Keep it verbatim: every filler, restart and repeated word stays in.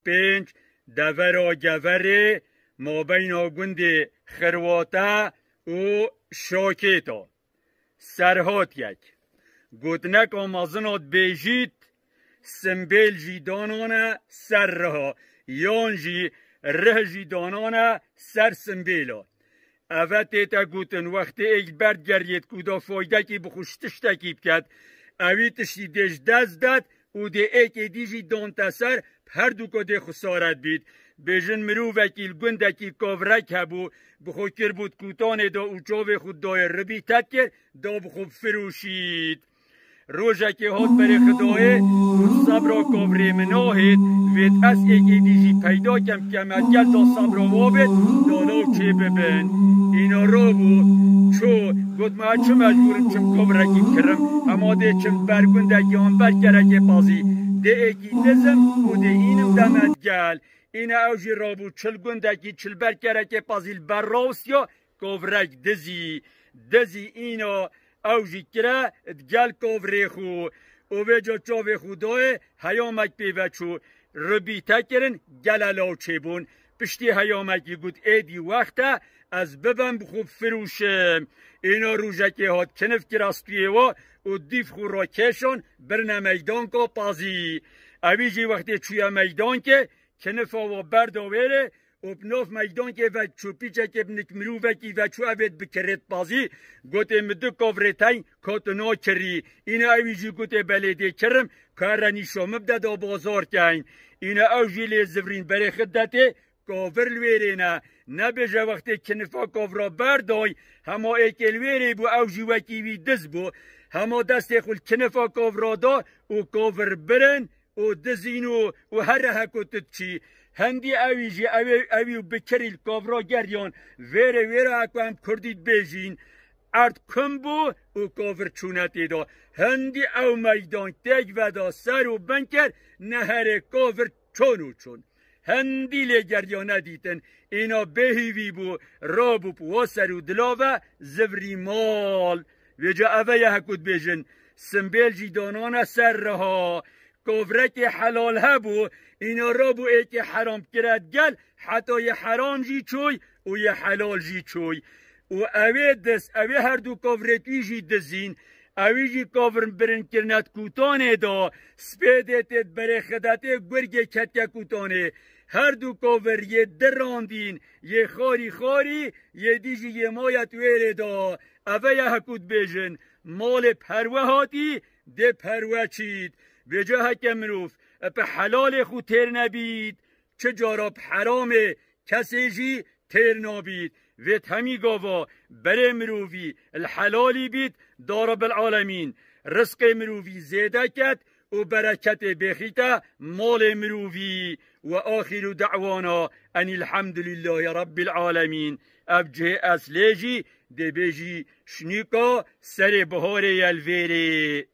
pênc, devera Geverê, mabeyna gundê Xirwate û Şakêta. Serhatiyek. Gotineka mezin a dibêjît, simbêl jî danane ser riha, yan jî rih jî danane ser simbêla. Eve tête gotin, wextê êk berdigeriyêt ku da faydekî bi xwe ji tiştekî biket, ewî tiştî dê ji dest det û dê êkê dî jî dante ser, bi herduka dê xwe saret bît. Bêjin mirovekî li gundekî kavrek hebû, bi xwe kiribût kutanê de û çavê xwe dayê ribî tekir, da bi xwe bifirûşît. Rojekê hat berê Xidayê, û sebra kavrê min nahêt, vêt ez êkê dî jî peyda kem, keme gel da sebra wa bêt, da law çê bibin. Îna rabû, çû, got, ma çi mecbûr im çim kavrekî bikirim, hema dê çim ber gundekî an ber kerekê pazî, dê êkî dizim û dê înim demet gel. Îna ew jî rabû çil gundekî çil ber kerekê pazî li ber rawsiya, kavrek dizî, dizî îna ew jî kire digel kavrê xwe û vêca çavê xwe dayê heyamek pê ve çû, ribî tekirin gele law çêbûn. Piştî heyamekî got, êdî wext e ez bibem bi xwe bifirûşim. Îna rojekê hat kinif kira stûyê wa û dîf xwe rakêşan birine meydanka pazî. Ewî jî wextê çûye meydankê, kinifa wa berda wêrê û bi nav meydankê ve çû, pîçekê bi nik mirovekî ve çû evêt bikirêt pazî, gotê, min du kavrê teng ka tu nakirî. Îna ewî jî gotê, belê dê kirim, ka here nîşa min bide da bazar keyn. Îna ew jî lê zivrîn berê xidetê kavir li wêrê ne. Nebêje wextê kinifa kavra berday, hema êkê li wêrê bû, ew jî wekî wî diz bû. Hema destê xwe li kinifa kavra da û kavir birin û dizîn û, û here heko tu diçî. Hindî ewî jî ewê, ewî û bikirî li kavra geriyan. Vêrê wêra heko em kurdî dibêjîn. Erd kum bû û kavir çûne tê de. Hindî ew meydan têk veda ser û bin kir, neherê kavir çon û çon. Hindî lê geriya nedîtin. Îna bêhîvî bû, rabû bi wa ser û dila ve zivrî mal. Vêca eve ye heko dibêjin. Simbêl jî danane ser riha. Kovrekê helal hebû, îna rabû êkê heram kire digel, heta yê heram jî çoy û yê helal jî çoy. Û ewê diz, ewê her du kovrêt wî jî dizîn, ewî jî kovrin birin kirine di kutanê de, spêdê tê di berê xidetê gurgê ketke kutanê. Her du kovir yê dirandîn, yê xarî xarî, yê dî jî yê maye di wêrê de. Eve ye hekû dibêjin, malê perwe hatî, dê perwe çît. Vêca heke mirov bi helalê xwe têr nebît, çi cara bi heramê kesê jî têr nabît. Vêt hemî gava berê mirovî li helalî bît, da Rabbil Alemîn rizqê mirovî zêde ket û bereketê bêxîte malê mirovî. Ve axiru da'wana enil hamdulillahî Rabbil Alemîn. Ev cihê eslê jî dê bêjî şinîka serê biharê ye li vêrê.